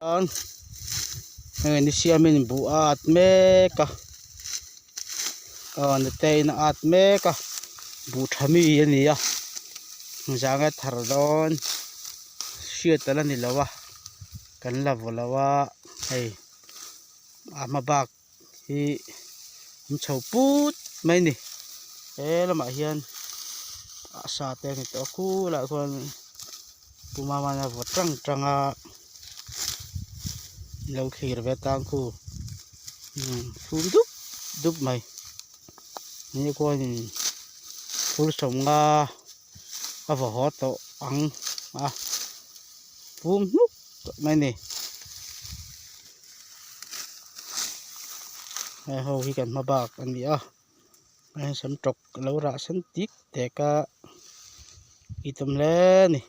Heng ni siamin buh a at mek a aw nuteiin a at mek a buh tha mi a ni a zang a thar dawn hriat a la ni lo a kan la vaw lo a hei a hma bak hi an chho put mai a ni he lamah hian a sa te a ni tawh a khulaiah khuan pu mama a vaw tang tang a lo thlir ve tang khu thum dup dup mai ni khuanin phur sawmnga a vaw haw tawh ang a phum hnuk tawh mai a ni. Hei ho hi kan hma bak a ni a hei sam tawk a lo rah sen tik tek a i tum hle a ni.